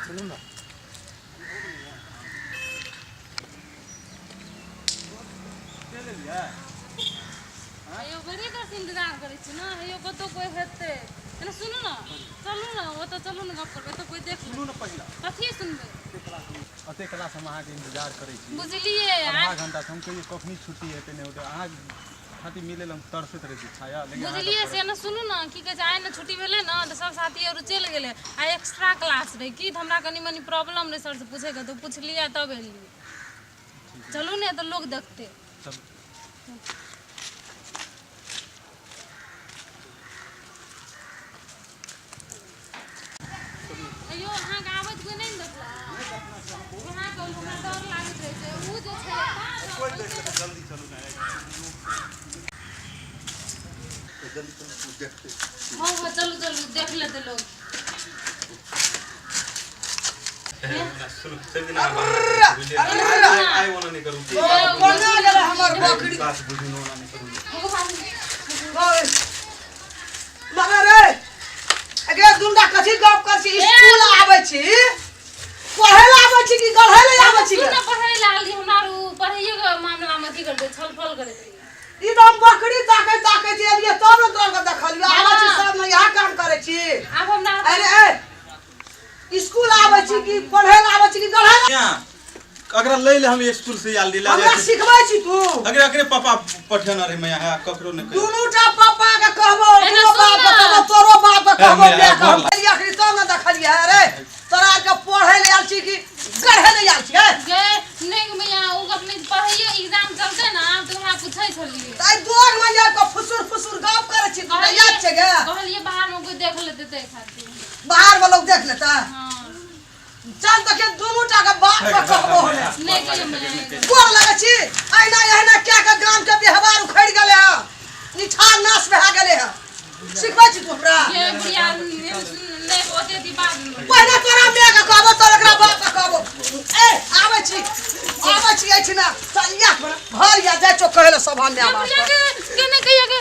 सुनू ने यौ बड़ी देर से इंतजार करै छी ने यौ कतौ कोइ हेतै एने सुनू ने चलू ने ओतऽ चलू ने गप करबै एतऽ कोइ देख सुनू ने पहिला कथी सुनबै अते क्लास हम अहाँके इंतजार करै छी बुझलियै आधा घंटा से हम कहियै कखनी छुट्टी हेतै नहि हेतै अहाँ खातिर मिलै लए हम तरसैत रहै छी छाया लेकिन अहाँके बुझलियै से ने सुनू ने की कहै छै आइ ने छुट्टी भेलै ने तऽ सब साथी आर चलि गेलै आ एक्स्ट्रा क्लास रहै की तऽ हमरा कनि मनि प्रॉब्लम रहै सरसँ पूछैके तऽ पुछलियै तब एलियै चलू ने तऽ लोग देखतै चलू अयो अहाँके आबैत कोइ नहि ने देखलक अहाँके हमरा डर लागैत रहै छै ओ जे छै कोइ देख लेतै जल्दी चलू ने जल्दी चलू देखते हँ हँ चलू चलू देख लेतै लोग सुनू सब दिन अहाँ बहाना करै छी, बुझलियै ने? आइ ओना नहि करू की कोना गेलै हमर बकरी विश्वास बुझू ने ओना नहि करू मगर रे अगे दुंडा कथी गप कर छी स्कूल आबै छी पढ़ै लए आबै छी कि गढ़ै लए आबै छी तू ने पढ़ै लए आयल रही, हमरा आर उ पढ़ैये के मामला मे अथी करबै छलफल करैत रहियै ई तऽ हम बकरी ताकै ताकै छी एलियै तब ने तोरा के देखलियौ आबै छी सब ने इएह काम करै छी आब हमरा अरे ए स्कूल आबै छी कि पढ़ै लए आबै छी कि गढ़ै लए यहाँ अकरा लै ले हम स्कूल से आयल रही हमरा जाइ छी। सिखबै छी तू अकरे अकरे पापा पठेने रहे मैया है ककरो नहि कहियो। दुनू टा पापा के कहबो एना तोरो सुन बाप के ना। कहबो तोरो बाप के कहबो ए, माय के घर कहबो अखनी तब ने देखलियै अरे तोरा आर के पढ़ै लए आयल छी कि गढ़ै लए आयल छी हे गे नहि गे मैया ओ गप नहि पढ़ैये एग्जाम चलतै ने तऽ वएह पूछै छलियै तऽ आइ दोग में जा कऽ फुसुर फुसुर गप करै छी तू नहि याद छै गे कहलियै बाहर मे कोइ देख लेतै ताहि खातिर बाहर में लोग देख लेता हँ चल देखिए दुनू टा के बाप के कहबो हमे नहि गेलियै मैया गोर लगै छी अहिना अहिना क्या के गाम के व्यवहार उखड़ि गेलै हँ निठार नाश भए गेलै हँ सिखबै छी तू हमरा गे बुढ़िया नहि ओते अथी बाद मे पहिने तोरा माय के कहबो तोर एकरा बाप के कहबो ए आबै छी आबै छी एहिठिना चल या घर या जाइ छौ कहै लए सभा माय बाप बुढ़िया के के नहि कहिया के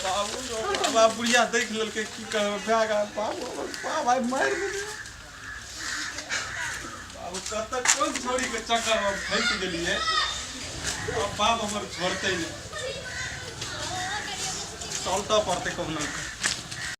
बाबू बाबू बुढ़िया देख लेलकै की कहबै भए गेल बाबू हमर बाप आइ मारि देलियै बाबू कतऽ कोन छौड़ीके चक्करमे फँसि गेलियै आब बाप हमर छोड़तै नहि चलतऽ पड़तै कहुना कऽ।